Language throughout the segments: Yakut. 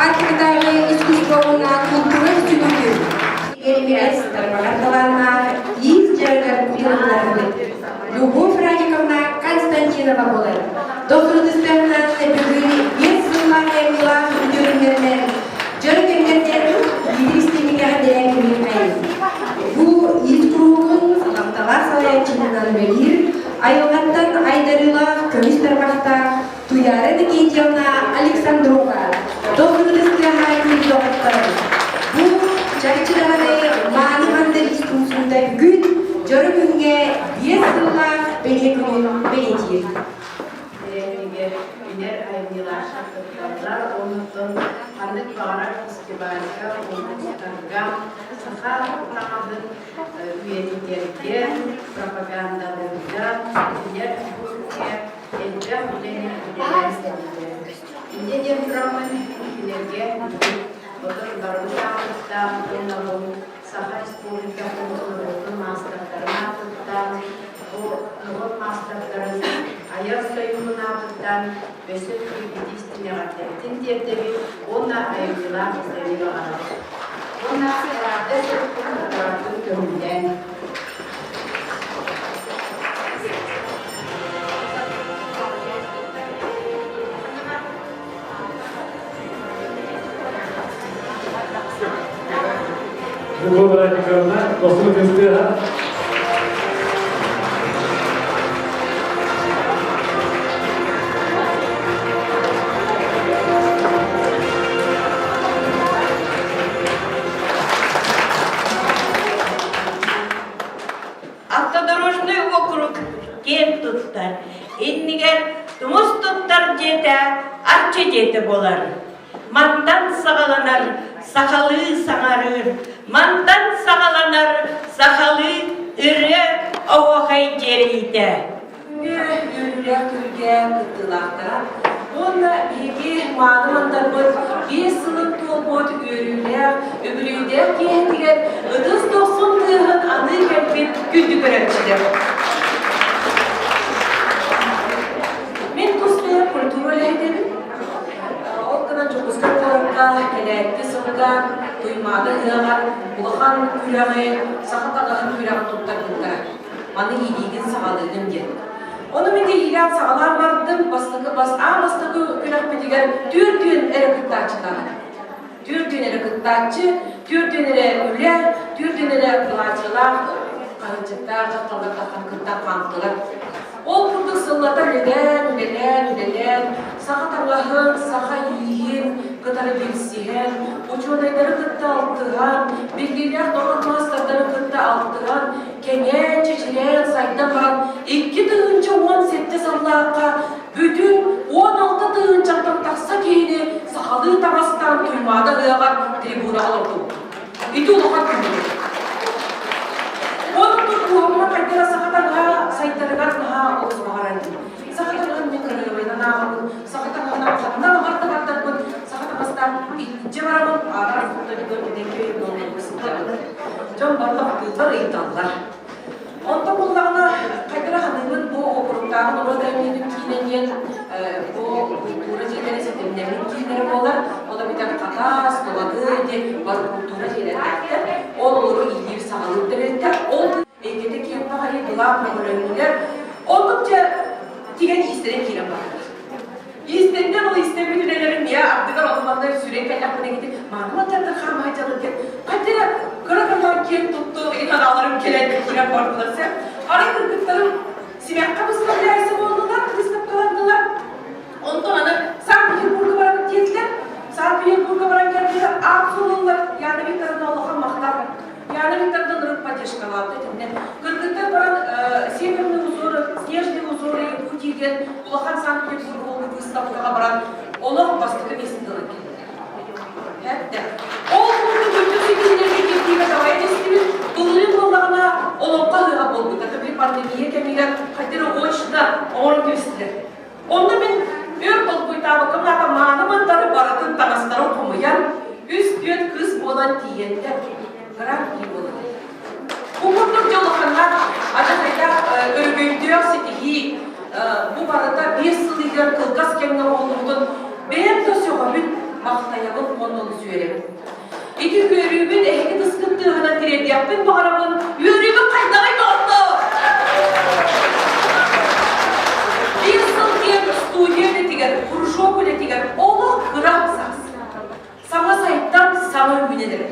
Арктикатааҕы искусство уонна култуура институтун тарбаҕар талааннаах иис дьарыгар утарылларбыт Любовь Радиковна Константинова буолар. Дохсунутустарынан бүгүн биэс сыллаах айымньылаах үтүөрүннэринэн дьон кэмнэртэн биир истиҥҥэ дэрэҥ Бу иис куруһугун саламталаах салайааччытынан үлэлиир, айылҕаттан айдарыылаах көмүс тарбахтаах Туяра Никитьевна Александрова Дохсунутустыаха күн доҕоттор. Бу чахчы даҕаны мааны мандарис тумсуута бүгүн дьоро күҥҥэ биэс сыллаах бэлиэ күнүн бэлиэтиир. Тэрээһинигэр билэр айымньылаах кытталлар, оннуттан ханнык баҕарар фестивальга, конкурстарга саха таҥаһын үйэтитэргэ, пропагандалыырга, билэр бу күҥҥэ элбэх үлэни үлэлээн кэллилэр. Инньэ диэн тураммын кинилэргэ бүгүн отон барыбыт аатыттан уонна бу Саха Республикатын норуотун маастардарын аатыттан, бу норуот маастардарын айар сойууһун аатыттан өссө төгүл итии эҕэрдэбитин тиэрдэбит уонна айымньылаах үлэни баҕарабыт. Уонна эҕэрдэ сурукпун туттарарбын көҥүллээн. Любовь Радиковна, дохсун кыстыаха. Автодорожный округ киэн туттар. Иннигэр тумус туттар дьиэтэ Арчы дьиэтэ буолар. Мантан саҕаланар сахалыы саҥарыы, мантан саҕаланар сахалыы ырыа оһуохай дьиэрэйиитэ. Үөрүүлээх түһүлгэ кыттыылаахтара уонна биһиги мааны мандарбыт биэс сылын туолбут үөрүүлээх, үбүлүйдээх киэһэтигэр ытыс дохсун тыаһын аныы кэлбит күндү көрөөччүлэр. Мин тус бэйэм культура үлэһитэбин. Ол гынан Дьокуускай куоракка кэлээкки сылга Туймаада ыһыаҕар улахан күрэҕи, саха таҥаһын күрэҕин туттарбыттара. Маны иилиигин саҕалыыгын диэн. Ону мин иилээн саҕалаан бардым, бастакы бас аан бастакы күрэхпитигэр түөрт эрэ кыттааччылаах. Түөрт эрэ кыттааччы, түөрт эрэ үлэ, түөрт эрэ былааччылаах, хаһыаччыктаах дьахталлар тахсан кыттан хаамтылар. Ол курдук сыллата үлэлээн, үлэлээн, үлэлээн, саха таҥаһын, саха ииһин кытары билсиһэн, учуонайдары кытта алтыһан, биллиилээх норуот маастардарын кытта алтыһан, кэҥээн, чэчирээн, сайдан баран 2017 сыллаахха бүтүн 16 тыһыынчаттан тахса киһини сахалыы таҥастаан Туймаада ыһыаҕар трибунаҕа олордубут. Ити улахан түмүк. Оннук куһаҕана хайдара саха таҥаһа сайдарыгар наһаа олус баҕарар. Саха таҥаһа ааҕабын, саха таҥаһынан ханна баҕар да бардарбын, саха таҥастаах илдьэ барабын, аатар фотолигор кэнэккэ буоллун сылдьабын. Дьон бары таптыыллар, ыйыталлар. Онтон буллаҕына, хайдара саныыбын, бу окуруктааҕы норуот айымньытын киинэ диэн бу культура дьиэлэрэ ситимнэммит кииннэрэ буолар. Ол эбэтэр Хатас, Тулагы диэн бары культура дьиэлэрдээхтэр. Ол олору иилиир-саҕалыыр тэрилтэ. Ол эйгэтэ киэҥ баҕайы былаан бөҕөлөннүлэр. Оннук дьэ тигэн иистэрин киирэн бардылар. Иистэннэ ол иистэммит үлэлэрим я ардыгар онно сүрэн кэллэхпинэ ити мааны мантан хаамаһа дьалын диэн хайда эрэ кыра кыра киэн туттуох ин аналарым кэлэн киирэн бардылар сэ арай кыргыттарым симэххэ выставляйся буоллулар выставкаланнылар онтон аны Санкт-Петербурга барабыт диэтилэр Санкт-Петербурга баран кэлбитэ аат суолуллар Яна Викторовна улахан махтал Яна Викторовна нырык поддержкалаабыта итиннэ. Кыргыттар баран Северные узоры, Снежные узоры Якутии диэн улахан Санкт-Петербург буолбут выставкаҕа баран олох бастакы миэстэни ылан кэллилэр. Эттэ. Ол курдук үрдүк ситиһиилэргэ киртиигэ давай дэстибит. Былырыын буоллаҕына олоххо ыһыаҕа буолбута. Били пандемия кэмигэр хотя очно оҥорон кэбистилэр. Онно мин өр толкуйдаабакка аата мааны мандары барытын таҥастарын хомуйан, үс-түөрт кыыс буолан тиийэннэр гран-при буолар. Бу курдук дьоллоххонно адьахайдаах өрөгөйдөөх ситиһии бу барыта биэс сыл иһигэр кылгас кэмҥэ оҥоһуллубутун бэйэм да сөҕөбүн, махтайабын уонна олус үөрэбин. Ити үөрүүбүн эһиги тыскын тыаһынан тириэрдиэхпин баҕарабын. Үөрүүбүн хайдаҕый доҕоттоор? Биир сыл диэн студия үлэтигэр, кружок үлэтигэр олох кыра саас. Саҥа сайдан, саҥа үүнэн эрэр.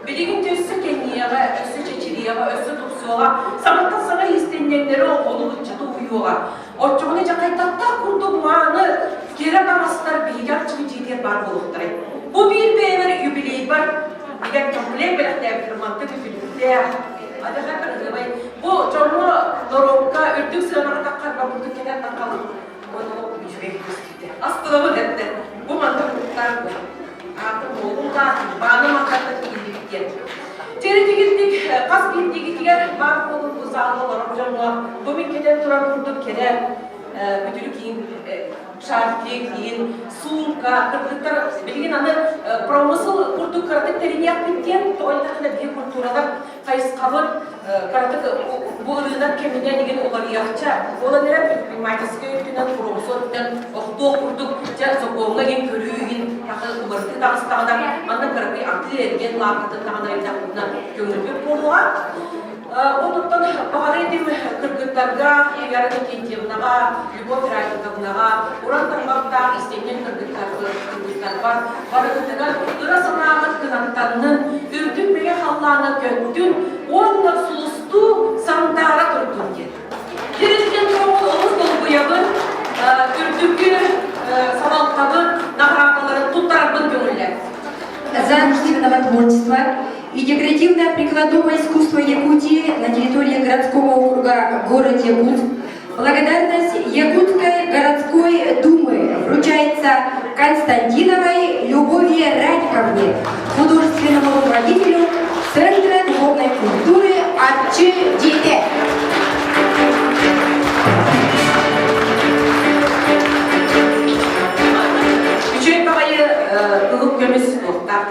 Билигин өссө кэҥиэҕэ, өссө чэчириэҕэ, өссө тупсуоҕа, саҥаттан саҥа иистэнньэҥнэри оҕону ыччаты уһуйуоҕа. Оччоҕуна дьэ хайдахтаах курдук мааны кэрэ таҥастар биһиги арчыбыт дьиэтигэр баар буолуохтарай. Бу биир бэйэбэр юбилейбар дигэн комплект бэлэхтээбиттэр мантык үтүлүктээх, адьаха кырыһыабай. Бу дьоҥҥо норуокка үрдүк сыанаҕа таххарга курдук кэтэн таххалын уонна үчүгэй көстүүтэ. Астынабын эттэ. Бу маннык куттаах ааты буолун да, бааны мантан киирбит диэн. Чэрэтигирдик хас биирдиигитигэр баар буолун бу саалга олорор дьоҥҥо бу мин кэтэн турар курдук кэрэ бүтүрүк иин шарфик иин суумка кыргыттар билигин аны промысел курдук кыратык тэриниэхпит диэн тоҕо диэтэххинэ биһи культуралар хайысхабыт кыратык бу ырыынак кэминэн игин уларыйыахча буолан эрэр предпринимательскай өттүнэн промысел өттүнэн охтуох курдук дьэ сокуоҥҥа игин көрүү игин уларытыы таҕыстаҕына манна кыракый атыы-эргиэн лааппытын даҕаны ыйдахпытына көҥүлбүт буолуоҕа. Онуттан баҕар этим кыргыттарга Вера Иннокентьевнаҕа, Любовь Радиковнаҕа уран тарбахтаах истэнньэҥ кыргыттарбар барыгытыгар ыра санааҕыт кынаттаннын, үрдүк мэҥэ халлаана көттүн уонна сулустуу сандаара турдун диэн. Дирижген туругун олус долгуйабын, үрдүкү салалтабын наҕараадаларын туттарарбын көҥүллэт. За художественного творчества и декоративно-прикладного искусства Якутии на территории городского округа город Якутск благодарность Якутской городской думы вручается Константиновой Любови Радиковне, художественному руководителю Центра духовной культуры Арчы Дьиэтэ. Үчүгэй баҕайы кыһыл көмүс туохтаах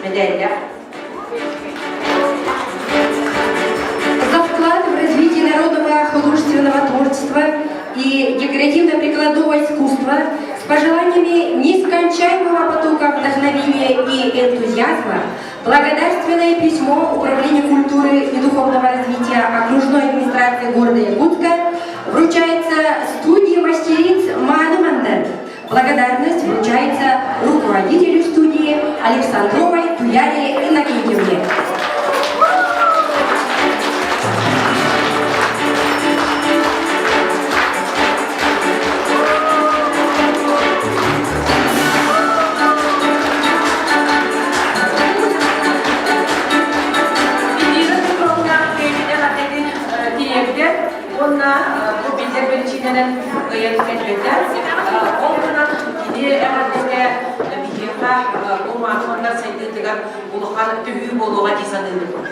мэдээллээх. За вклад в развитие народного художественного творчества и декоративно-прикладного искусства с пожеланиями нескончаемого потока вдохновения и энтузиазма благодарственное письмо Управления культуры и духовного развития окружной администрации города Якутска вручается студии мастериц Мааны Мандар. Благодарность вручается руководителю студии Александровой Туяре Иннокентьевне. Эльвира Петровна бэйэтин эҕэрдэтин тириэрдэр уонна бу биллэр биричиинэнэн кыайан кэлбэтэ. Ол гынан кини эҕэрдэтэ биһиэхэ бу марафоннар сайдыытыгар улахан төһүү буолуоҕа дии саныыбын.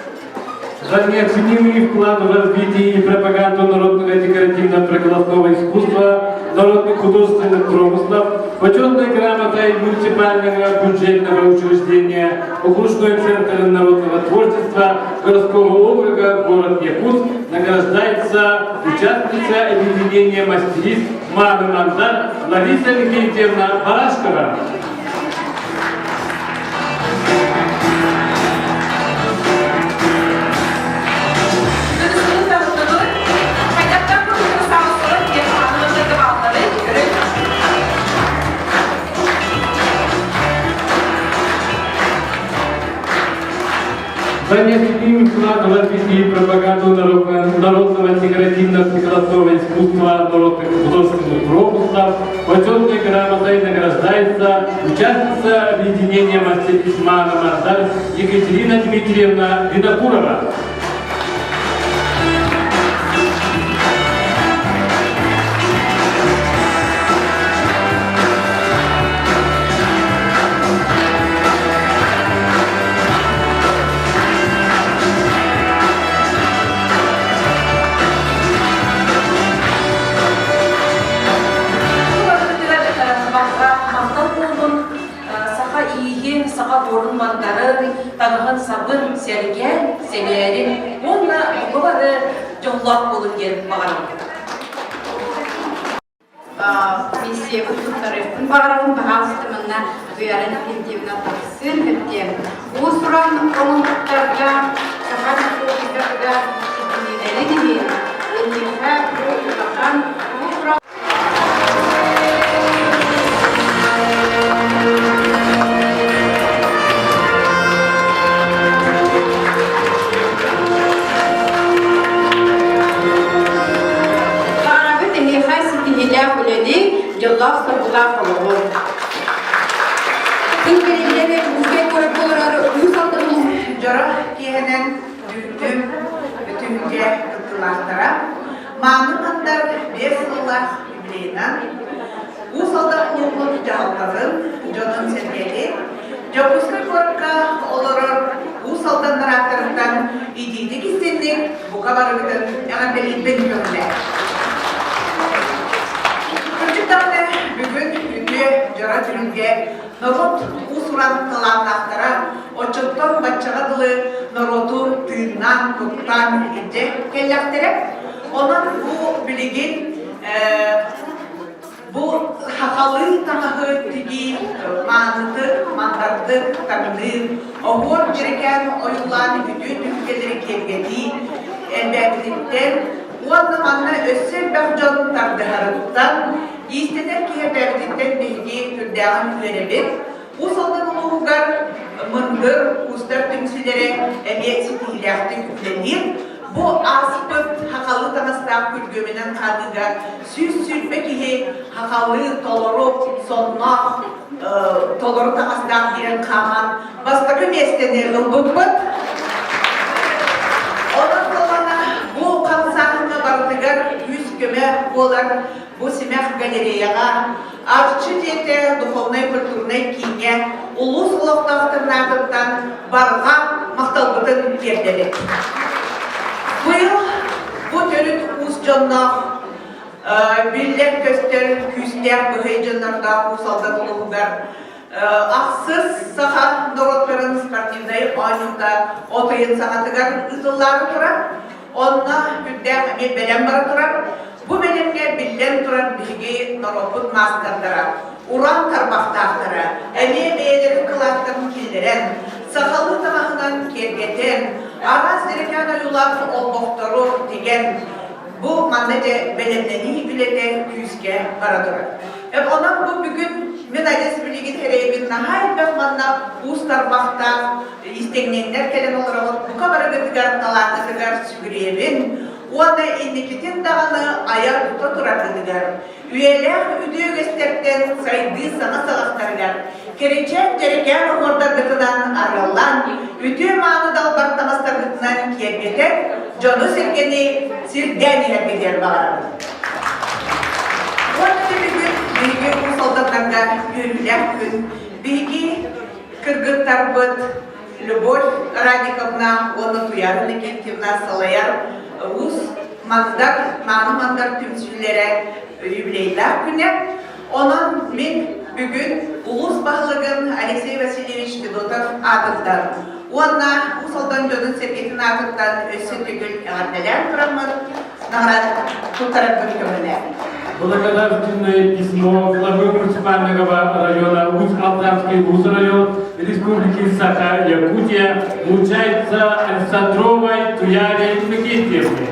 За неоценимый вклад в развитие и пропаганду народного декоративно-прикладного искусства. народных художественных промыслов почетной грамотой муниципального бюджетного учреждения Окружной центр народного творчества городского округа город Якутск награждается участница объединения мастериц Маны Мандар Лариса Викентьевна Барашкова. За неоценимый вклад в развитие и пропаганду народного декоративно-прикладного искусства народных художественных промыслов почетной грамотой награждается участница объединения мастериц Мана Мардар Екатерина Дмитриевна Винокурова. Саха ииһин, саха буорун мандарын, таҥаһын сабын, сэргээн, сэҥээрин уонна бука бары дьоллоох буолун диэн баҕарабын. Миссиябын туттарыахпын баҕарабын, баһаалыста манна Туяра Иннокентьевна тахсыан сөптөөх. Уус-уран оҥоһуктарга Саха Республикатыгар ситиһиилэрин иһин эйиэхэ бу улахан уус-уран Баҕарабыт эһиэхэ ситиһиилээх үлэни, дьоллоох-соргулаах олоҕу. Тыл бэриллэрэ Дьокуускай куоракка олорор Уус Алдан улууһун Дьоро киэһэнэн бүгүҥҥү түһүлгэ кыттыылаахтара Мааны Мандар биэс сыллаах юбилейынан Уус Алдан улууһун дьаһалтатын дьонун-сэргэтин Дьокуускай куоракка олорор Уус Алдан арааттарыттан итиитик истинник бука барыбытын эҕэрдэлиирбин көҥүлэ. Кырдьык даҕаны бүгүн үтүө дьоро түһүлгэ норуот уус-уран талааннаахтара оччоттон баччаҕа дылы норуоту тыыннаан, куттаан илдьэ кэллэхтэрэ. Онон бу билигин бу сахалыы таҥаһы тигии маанытык, мандардык таҥныы, оһуор дьэрэкээн ойуулаан үтүө түһүлгэлэри киэргэтии элбээбититтэн уонна манна өссө элбэх дьон тардыһарыттан, иистэнэр киһи элбээбититтэн биһиги сүрдээҕин үөрэбит. Уус Алдан улууһугар мындыр уустар түмсүүлэрэ эмиэ ситиһиилээхтик үлэлиир. Бу ааспыт сахалыы таҥастаах күргүөмүнэн хаалыыга 120 киһи сахалыы толору сонноох, толору таҥастаах киирэн хааман бастакы миэстэни ылбыппыт. Онон буоллаҕына бу хамсааһыҥҥа барытыгар күүс-көмө буолар бу Симэх галереяҕа Арчы дьиэтэ духовнай-культурнай кииҥҥэ улуус олохтоохторун аатыттан барҕа махталбытын тиэрдэбит. Быйыл бу төрүт уус дьонноох биллэр-көстөр күүстээх быһый дьоннордоох Уус Алдан улууһугар ахсыс саха норуоттарын спортивнай оонньуута от ыйын саҥатыгар ыытыллаары турар. Онно үрдээх эмиэ бэлэм бара турар. Бу бэлэмҥэ биллэн турар биһиги норуоппут маастардара, уран тарбахтаахтара эмиэ бэйэлэрин кылааттарын киллэрэн, сахалыы таҥаһынан киэргэтэн, араас дьэрэкээн ойуулаах олбохтору тигэн, бу манна дьэ бэлэмнэнии үлэтэ күүскэ бара турар. Онон бу бүгүн мин адьас билигин эрэйбин наһаа элбэх манна уус тарбахтаах истэҥнэҥнэр кэлэн олороҕут бука барыгытыгар талааҥҥытыгар сүгүрүйэбин уонна инникитин даҕаны айар тута тураргытыгар үйэлээх үтүө үгэстэртэн сайдыы саҥа саҕахтарыгар кэрэчээн дьэрэкээн оһуордаргытынан арыаллаан үтүө-мааны далбар таҥастаргытынан киэргэтэн дьону-сэргэни сирдээн иһэргитигэр баҕарабын. Уонна бүгүн биһиги уус алданнарга үөрүүлээх күн. Биһиги кыргыттарбыт Любовь Радиковна уонна Туяра Иннокентьевна салайар уус мандар, мааны мандар түмсүүлэрэ. юбилейдаах күнэ. Онон мин бүгүн улуус баһылыгын Алексей Васильевич Федотов аатыттан уонна Уус Алдан дьонун-сэргэтин аатыттан өссө төгүл эҕэрдэлээн тураммын наҕараада туттарарбын көҥүлээн. Благодарственное письмо главы муниципального района Усть-Алданский район Республики Саха-Якутия вручается Александровой Туяре Иннокентьевне.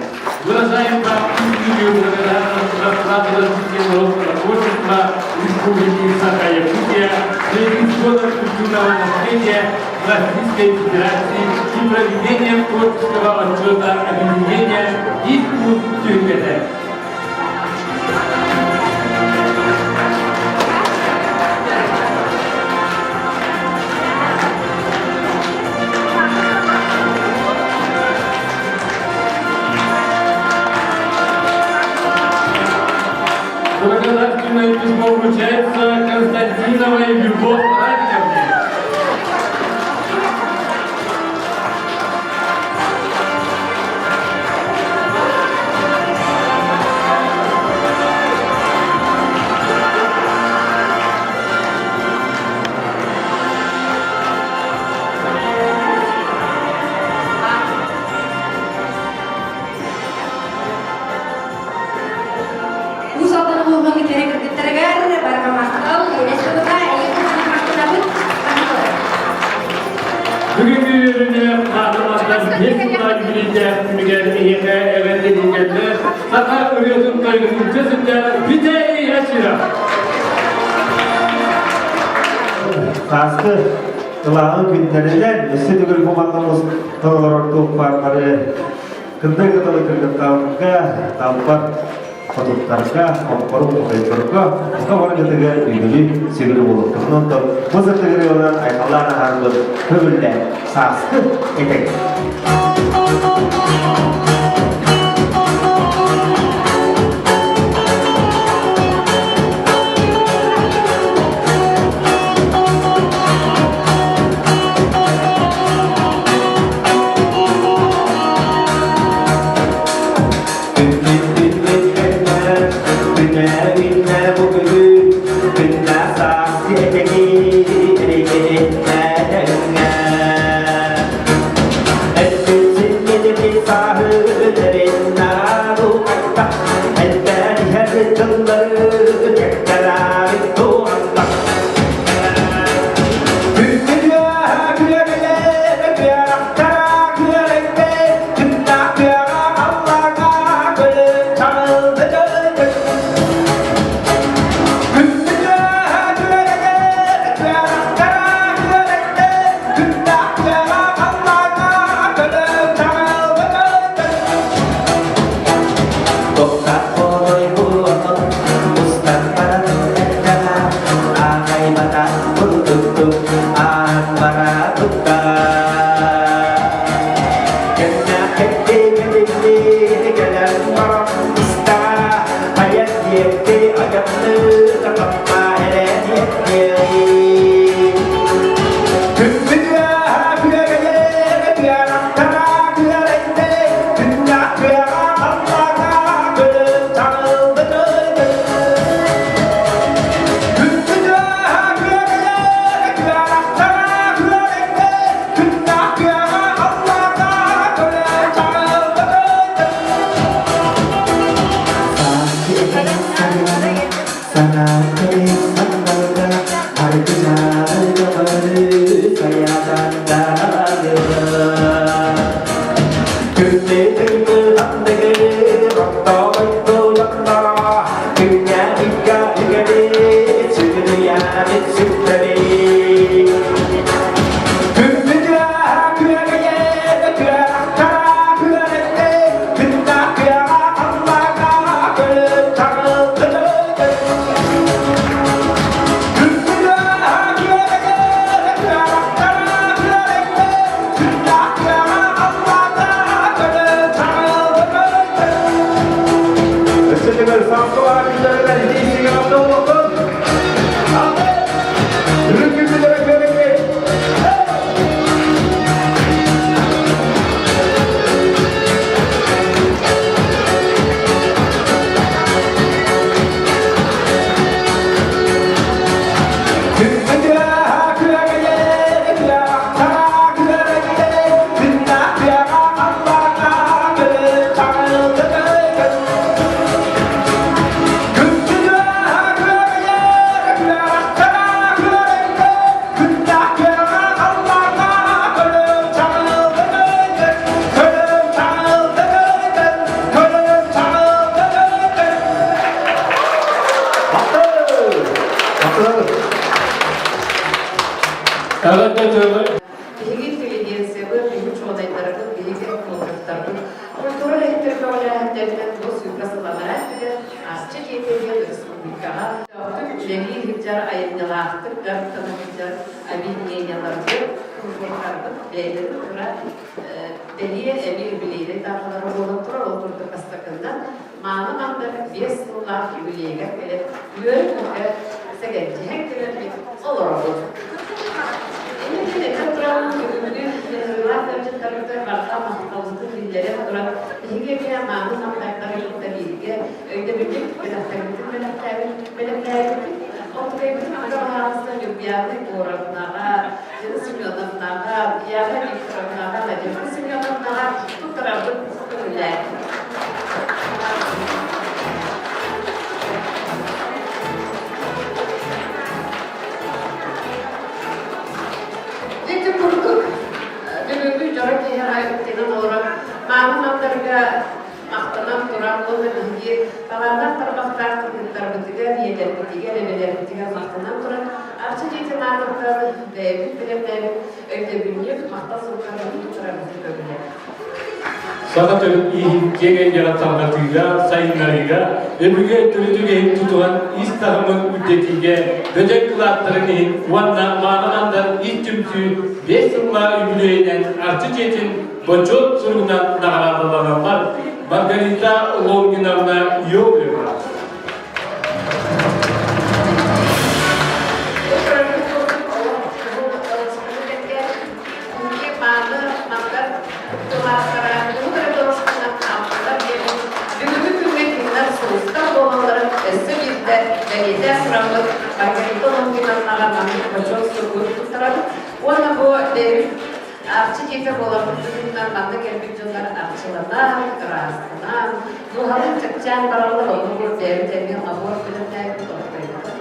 Выражаем вам искреннюю благодарность за вклад в развитие народного творчества Республики Саха-Якутия в связи с годом культурного наследия Российской Федерации и проведением творческого отчета объединения «Искусств Тюркете». Благодарственное письмо вручается Константиновой Любовь Радиковне. Уус Алдан улууһун кэрэ кыргыттарыгар барҕа махтал, элэс тылыга эйиэхэ махтанабыт. Бүгүҥҥү үөрүүлээх хаатылардар биэс сыллаах юбилейдээх күнүгэр эһиэхэ эҕэрдэлииллэр саха ырыатын тойугун сылдьар Бүтэй Ачиров. Хааскы ылааҕы күннэринэн өссө төгүл бу манна олорор туох баардары кындай кыталы кыргыттарга, талбар хотуттарга, хоппору хойторго, бука баргытыгар үгүлү сүгүрү буолуохтун. Онтон бу сыртыгырыынан айхаллаан аһарбыт көбүллэ сааскы этек. Махтанабыт. Эҕэрдэ дьоно Биһиги интеллигенциябыт, биһиги учуонайдарбыт, биһиги этнографтарбыт культура үлэһиттэр көҕүлээһиннэринэн бу сүүрбэ сылланара өттүгэр Арчы дьиэтэ диэн республикаҕа көхтөөхтүк үлэлии сылдьар айымньылаахтык дьарыктана сылдьар объединениеларбыт, кружоктарбыт бэйэлэрин кыра бэлиэ эмиэ юбилейнай дааталара буолан турар. Ол курдук бастакыннан Мааны Мандар 5 сыллаах юбилейыгар кэлэн үөрэ-көтө сэгэлдьиһэн кэлэрбит олоробут. Инникин этэн туран, бүгүҥҥү ыҥырыылаах ыалдьыттарбытыгар барҕа махталбытын биллэрэн туран, биһиги эмиэ мааны намтайдары кытта бииргэ өйдөбүнньүк бэлэхтэрбитин бэлэхтээбит бэлэмнээбиппит. Онтукайбытын ага баһаалыста Любьяна Егоровнаҕа, Лена Семеновнаҕа, Яна Викторовнаҕа, Надежда Семеновнаҕа туттарарбыт көҥүллээх. Ити курдук бүгүҥҥү дьоро киһиэхэ үктэнэн олорон мааны мандарга махтанан туран уонна биһиги талааннаах тарбахтаах кыргыттарбытыгар, ийэлэрбитигэр, эбэлэрбитигэр махтанан туран Арчы дьиэтин аатыттан бэйэбит бэлэмнээбит өйдөбүнньүк махтал суруктарбытын туттарарбытын көҥүллээх. Саха төрүт ииһин киэҥ эйгэҕэ тарҕатыыга, сайыннарыыга, өбүгэ төрүт үгэһин тутуһан ис таһымын үрдэтиигэ бөдөҥ кылааттарын иһин уонна Мааны Мандар ис түмсүү биэс сыллаах үбүлүөйүнэн Арчы дьиэтин Бочуот суругунан наҕараадаланаллар Маргарита Лонгиновна Иовлева. Бүгүҥҥү күҥҥэ кинилэр сулустар буолалларын өссө биирдэ бэлиэтээн тураммыт Маргарита Лонгиновнаҕа маннык бочуот суругун туттарабыт уонна бу бэйэбит Арчы дьиэтэ буоларбыт быһыытынан манна кэлбит дьоннор арчыланан, ыраастанан, дууһалыын чэпчээн бараллар, онно бу бэйэбит эмиэ набор бэлэмнээбит оттойбута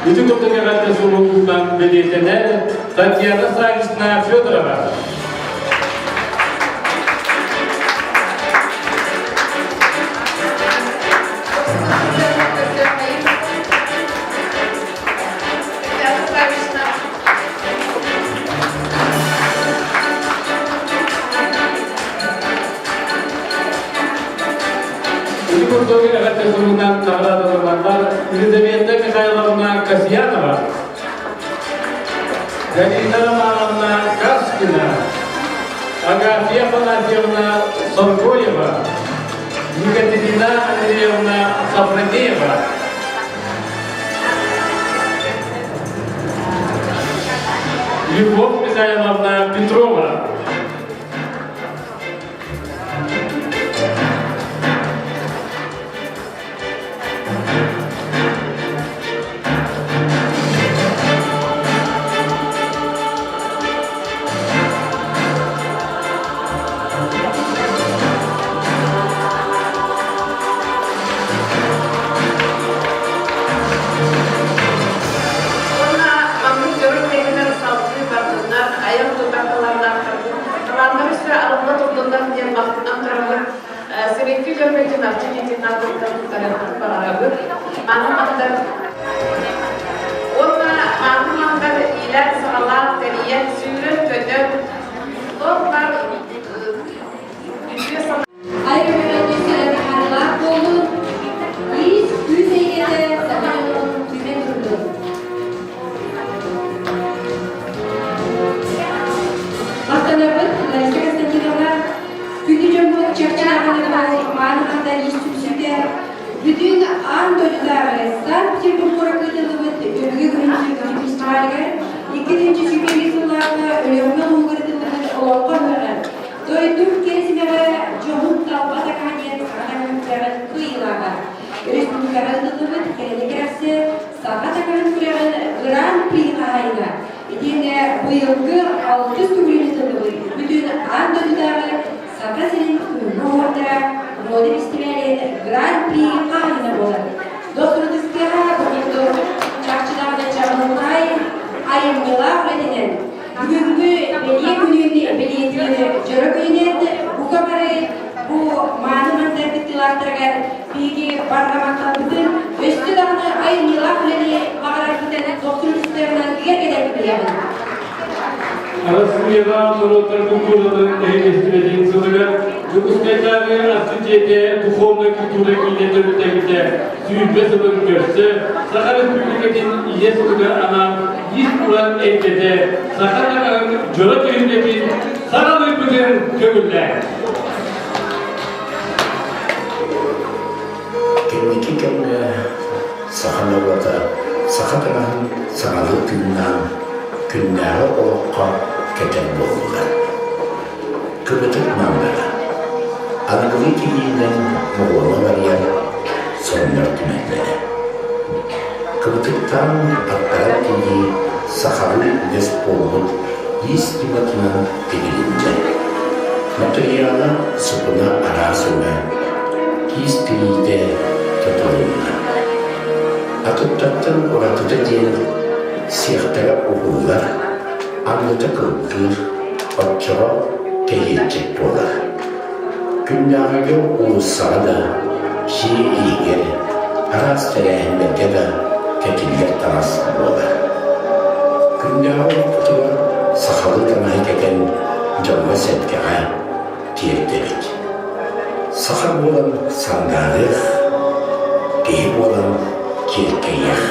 Ити курдук эҕэрдэ суругунан бэлиэтэнэр Татьяна Саввична Федорова. Ити курдук эҕэрдэ суругунан наҕараадаланаллар Елизавета Михайловна Касьянова, Галина Романовна Кашкина, Агафья Афанасьевна Соргоева, Екатерина Андреевна Сафронеева. Любовь Михайловна Петрова. Уонна маннык дьоро киэһэлэр салгыы бардыннар, айан тутар талааннаахтарбыт, талааннар өссө арылла турдуннар диэн махтанан турабыт. Сибэкки дьөрбөтүн Арчы дьиэтин аатыттан туттарыахпытын баҕарабыт. Мааны мандар уонна мааны мандар иилээн-саҕалаан, тэрийэн, сүүрэн-көтөн, туох баар үтүө санаа Айар үлэ таһаарыылаах буоллун, иис күүс эйгэтэ саха дьонун түмэн турдун. Махтанабыт Лариса Константиновна күндү дьоммут чахчы даҕаны мааны хандан иис түмсүүтэ бүтүн аан дойдутааҕы Санкт-Петербург куоракка ыытыллыбыт Өбүгэ күнүн фестивалыгар 2021 сыллааҕы Өлүөхүмэ улууһугар ыытыллыбыт Олоҥхо ыһыаҕар Дойдум кэрэ симэҕэ дьоһун талба такаһа диэн саха таҥаһын күрэҕин кыайыылааҕа. Республикаҕа ыытыллыбыт Кэрэни кэрэхсэ саха таҥаһын күрэҕин Гран-при хаһаайына. Итиэннэ быйылгы алтыс төгүлүн ыытыллыбыт бүтүн аан дойдутааҕы Саха сирин күһүҥҥү оһуордара мода фестивалин Гран-при хаһаайына буолар. Досрудыскыаҕа бу курдук чахчы даҕаны чаҕылхай айымньылаах үлэтинэн Бүгүҥҥү бэлиэ күнүн бэлиэтиир дьоро күнүнэн бука бары сайдарыгар биһиги барҕа-махталбытын өссө даҕаны айымньылаах үлэни баҕарарбытын дохсун ыстыырынан киэргэтэрбит билэбин. Арассыыйаҕа норуоттар культураларын нэһилиэстибэтин сылыгар Дьокуускайдааҕы Арчы дьиэтэ духовнай культура киинэ төрүттэммитэ 20 сылын көрсө Саха Республикатын Ийэ сылыгар анаан иис-уран эйгэтэ саха таҥаһын дьоро түһүлгэтин саҕалыырбытын көҥүллээн. Кэнники кэмҥэ саха норуота саха таҥаһын саҥалыы тыыннаан күннээҕи олоххо кэтэр буоллулар. Кыбытык мандара, аныгылыы тигиинэн моҕуона барыйар соннор түмэллэрэ. Кыбытыктаан аттаран тигии сахалыы үгэс буолбут иис ньыматынан тигилиннэ. Матырыйаала сукуна араас өҥө, киис тириитэ тутулунна. Атыттартан уратыта диэн сиэхтэрэ уһуулар, анныта кылгыыр, оччоҕо кэһиэччик буолар. Күннээҕигэ уулуссаҕа да, дьиэ иһигэр, араас тэрээһиннэргэ да кэтиллэр таҥас буолар. Күннээҕи олохпутугар сахалыы таҥаһы кэтэн дьоҥҥо-сэргэҕэ тиэрдэбит. Саха буолан сандаарыах, киһи буолан киэркэйиэх.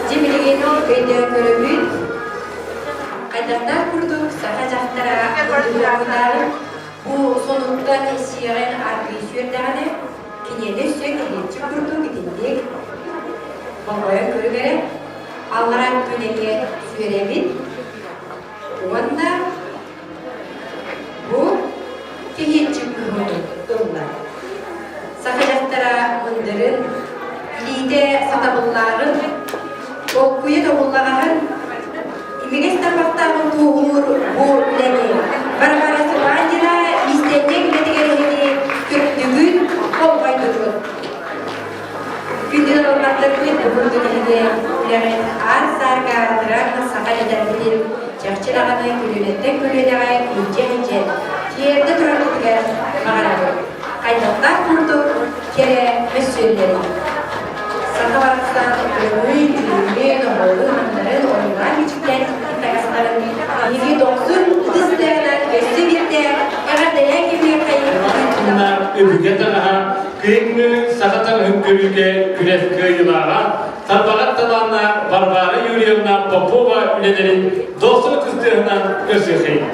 Дьэ билигин ол өйдөөн көрөбүт, хайдахтаах курдук саха дьахтара былыргытааҕы бу сонуттан сиэҕин аргыый сүөрдэҕинэ, киниэнэ өссө кэһиэччик курдук итинник болҕойон көрүҥ эрэ, аллараа күн эмиэ сүөрэбит уонна Бу кэһиэччик кыһыны ылла. Саха дьахтара мындырын, илиитэ сатабыллааҕын, толкуйа тобуллаҕаһын, имигэс тарбахтааҕын туоһулуур бу үлэни Варвара Сыбандина иистэнньэҥ үлэтигэр эһиги көрдүгүт, болҕойдугут. Күндү ылбаттарбыт бурдук эһиги үлэҕит аар-саарга аатырар саха дьадайбытын чахчы даҕаны көлүөнэттэн көлүөнэҕэ илдьэ-илдьэ тиэрдэ тураргытыгар баҕарабыт. Хайдахтаах курдук кэрэ мөссүөннэрий. Саха барахсан көҥүл, дьүрүмүн, оһуорун-мандарын ойуулаан бичиктээн тикпит таҥастарын биһиги дохсун ытыс тыаһынан өссө биирдэ эҕэрдэлээн кэбиһиэххэйиҥ. Өбүгэ таҥаһа Күһүҥҥү саха таҥаһын көрүүгэ күрэс кыайыылааҕа тарбаҕар талааннаах Варвара Юрьевна Попова үлэлэрин дохсун ытыс тыаһынан көрсүөххэйиҥ.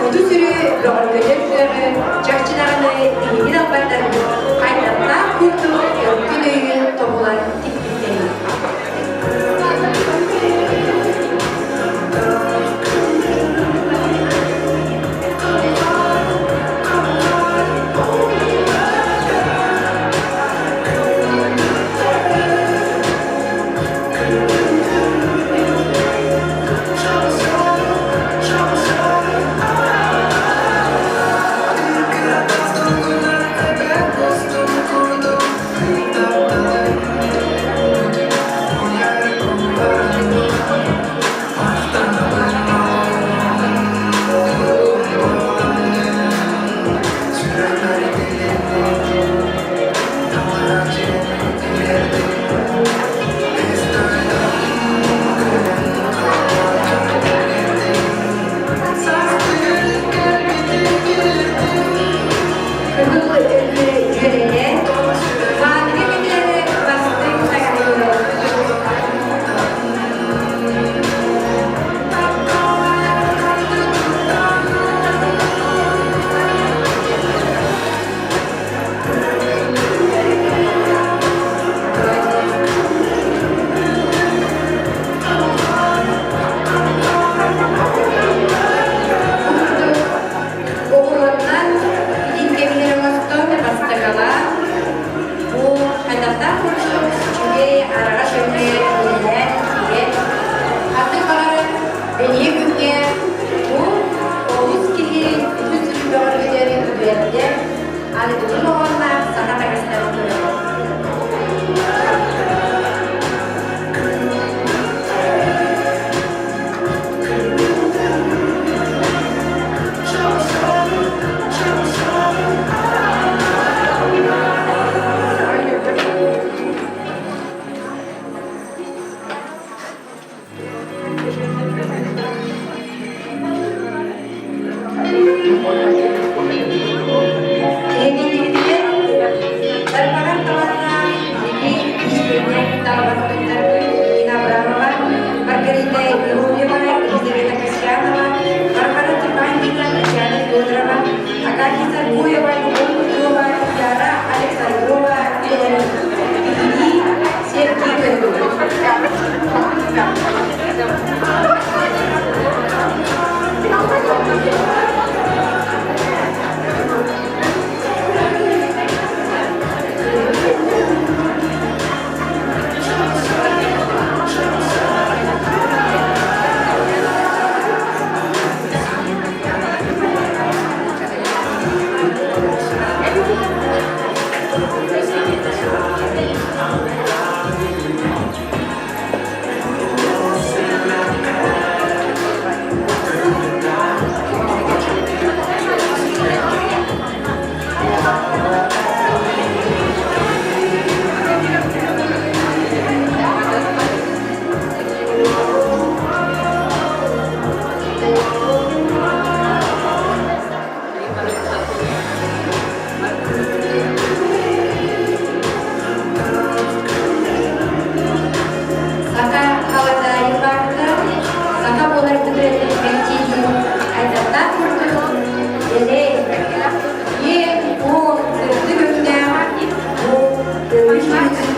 куту-сүрү бөҕөргөтөр кыаҕы чахчы даҕаны тиһигин албардарбыт хайдахтаах курдук өркөн өйүн тобулан тикпиттэрий. Кыһыл өлүү дьүөрэлэ, маныга кэтэлэрэ бастыҥ таҥаһы. Оҕуруотунан илин кэмигэр оҥостон бастакалаан бу хайдахтаах курдук үчүгэй араҕас өҥҥө үлэлээн тиийэн ханнык баҕарар бэлиэ күҥҥэ бу олус киһи үгүс сүрү бөҕөргөтөр аныгылыы моһуоннаах саха таҥастарын көрөҕүт. Эһигиннигитигэр тарбаҕар таланнаах биһиги иистэнньэҥ талабаттыктарбыт Нина Абрамова, Маргарита Иовлева, Елизавета Касьянова, Варвара Тиманина, Татьяна Федорова, Агафья Саргуева, Любовь Петрова, Яра Александрова үлэлэрин биһиги сэргии көрдүбүт. Саха халадаайын баахта, саха буолар күтүрэтин мэктиилиир айдаттаах курдук дэлэй, киэҥ, куоҥ, сырдык өҥнөөх бу көмүс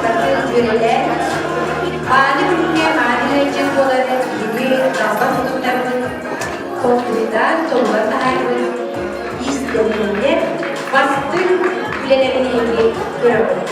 бары дьүөрэлээн, мааны күҥҥэ мааны ыалдьыт буолар киһини талба мутуктарбыт толкуйдаан толугар таһаарбыт иистэнньэҥнэр бастыҥ үлэлэрин эһиги көрөҕүт.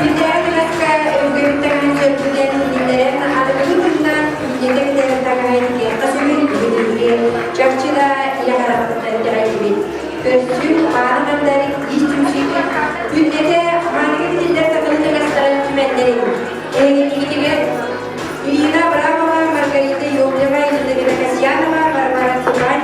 Күндээҕи күрэххэ өбүгэбиттэрин сөргүтэн иһиннэрэн аныгылыы тыыннаах күннэтэ кэтэрин таҥаһын киэххэ сүгүн бүгүн чахчы да илэ харахпытынан итэҕэйдибит. Көрсүн, мааны мандар ис түмсүүтүн күннэтэ мааныга кэтиллэр сахалыы таҥастарын түмэннэрин эһигиннигитигэр Ирина Абрамова, Маргарита Иовлева, Елизавета Касьянова, Варвара Цыпанина.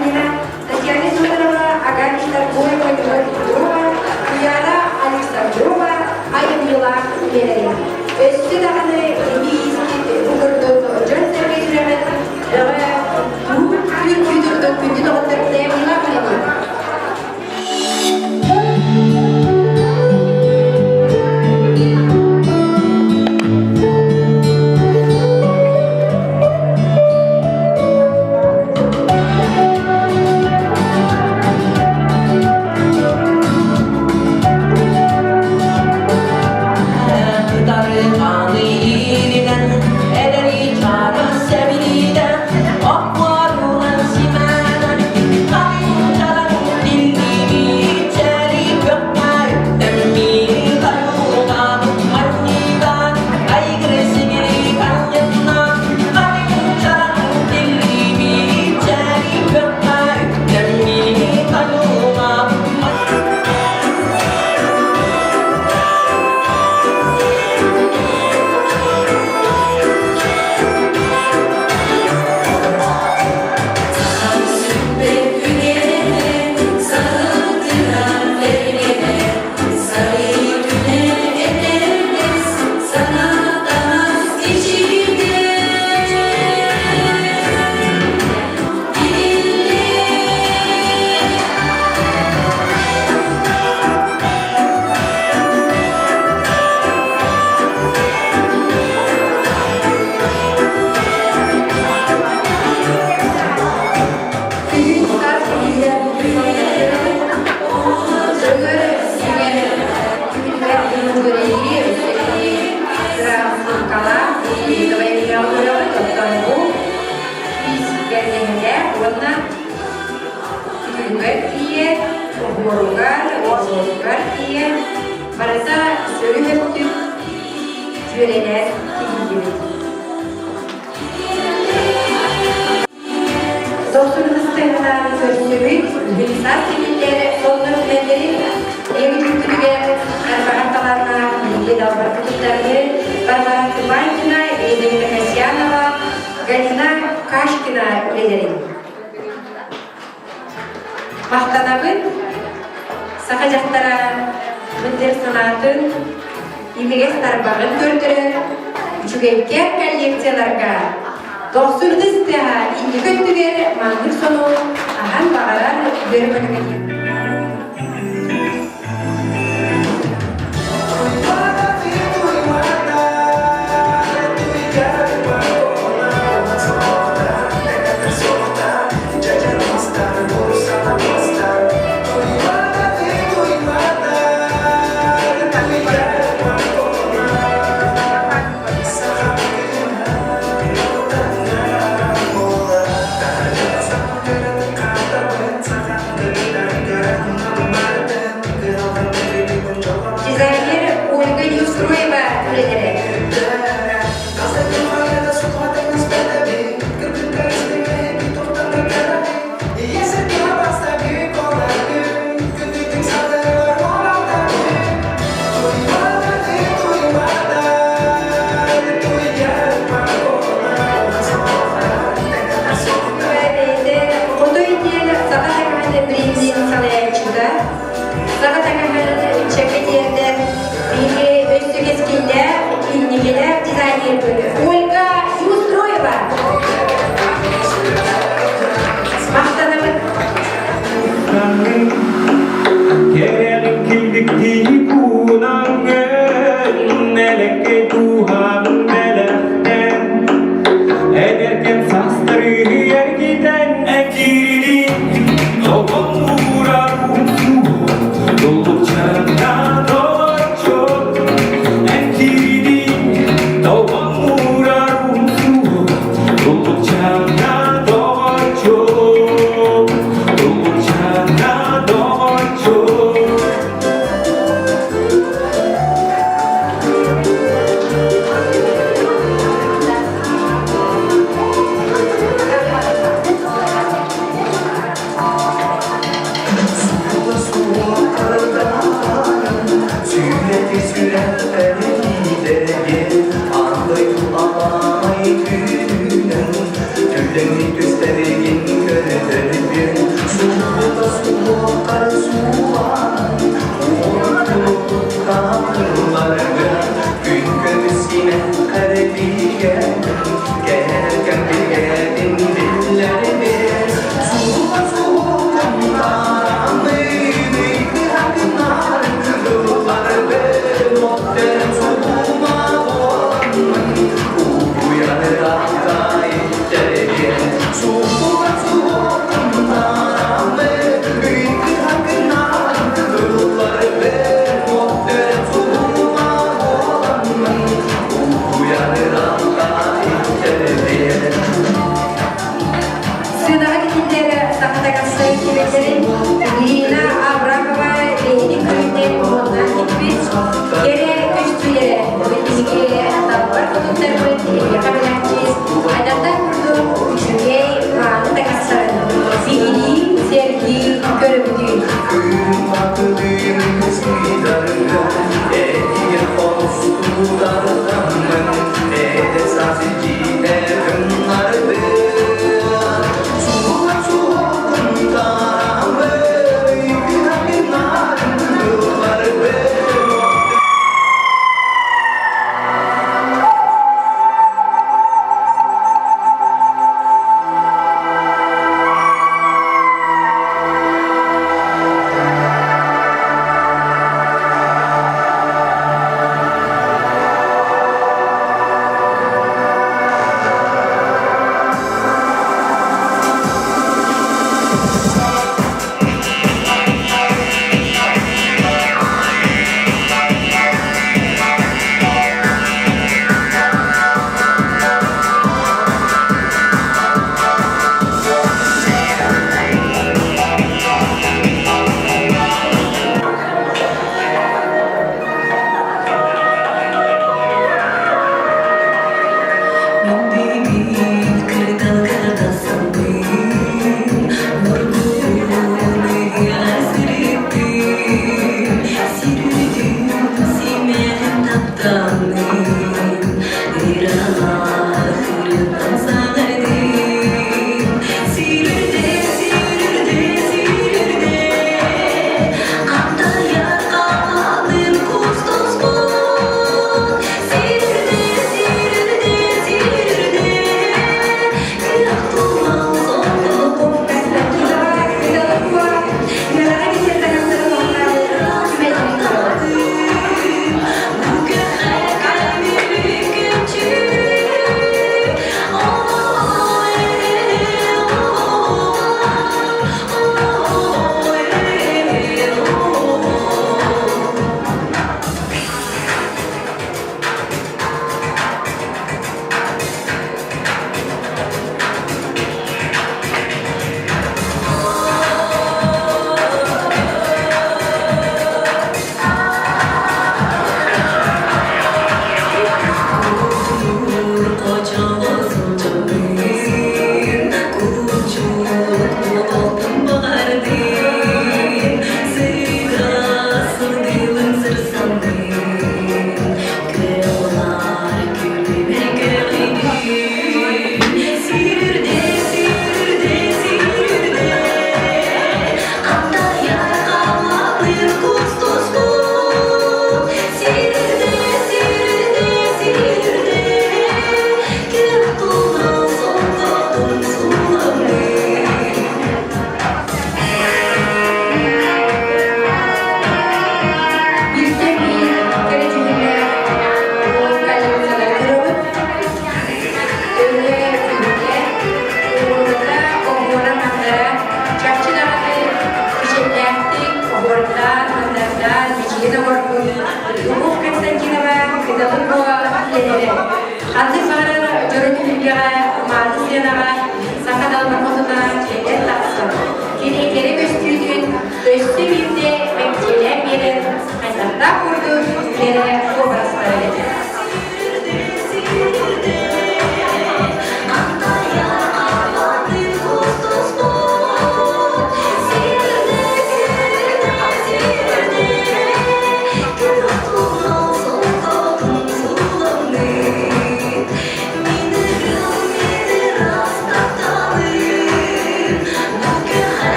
Оһуоругар, оҕуруотугар тиийэн барыта сөрү-өттүк дьүөрэлээн тигиллибит. Дохсун ыстыһынан көрсүбүт Гүлсар тигиллэр сонно түмэллэрин эһиги күнүгэр Арбаҕар талааннаах биһиги далбар кытыттаргы Варвара Тыбайкина, Елизавета Касьянова, Галина Кашкина үлэлэрин. Махтанабын саха дьахтара мындыр санаатын, имигэс тарбаҕын көрдөрөр үчүгэйкэ коллекцияларга дохсун ытыс тыаһа инники өттүгэр маннык сонун хаһан баҕарар үөрэ-көтө. Дизайнер Ольга Неустроева үлэлэрэ. Хотой диэн саха таҥаһын брендин салайааччыта, саха таҥаһын ыччакка тиэрдэр биһиги өссө кэскиллээх, инникилээх дизайнербыт Ольга Неустроева. Махтанабыт. Кэрэлин килбиктии куунаҥҥын, Нэлэккэй дууһаҕын бэлэхтэн, Эдэркэн саастары эргитэн эккирилин, Толкон уурар Туллукчанна толоччу, Эккирилин, толкон уурар Туллукчанна толоччу, Туллукчанна толоччу. Сүрэти сүрэхтэрин Андайду аламай түүнүн Түлэҥи түстэригин көрдөрбүн Сулбута суоххар суулаан Уотунутуттаатыларга Күн көмүс симэххэр бигэ Кэркэм билгэтин биллэрбин Сула суохтан тарамын Ыйкыһакынар Ылларбын оттен сулума буоламмын Угуйаныраата иттэрген Сула суохтан тарамын Ыйкыһакынар Ылларбын оттен сулума буоламмын Угуйаныраата иттэрген Сыанаҕа кэтиллэр саха таҥастарын кибэллэрин Ирина Абрамова бэйэтин көрүүтүнэн уһуннаан тикпит кэрэ көстүүлэрэ биһиги талбар хотуттарбыт эһиэхэ бэлэхтиир айдахтар курдук үчүгэй мааны таҥастарын биһирии, сэргии көрөбүтүй. Күн атылыын сыйдарга, этигэр холустууларгаммын, эдэр саас илдьиитэ гыннарбын. Суһума суһуохтун тарамын,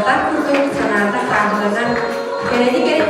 Хайдахтаах курдук санаата сааһыланан, кэрэни кэрэ...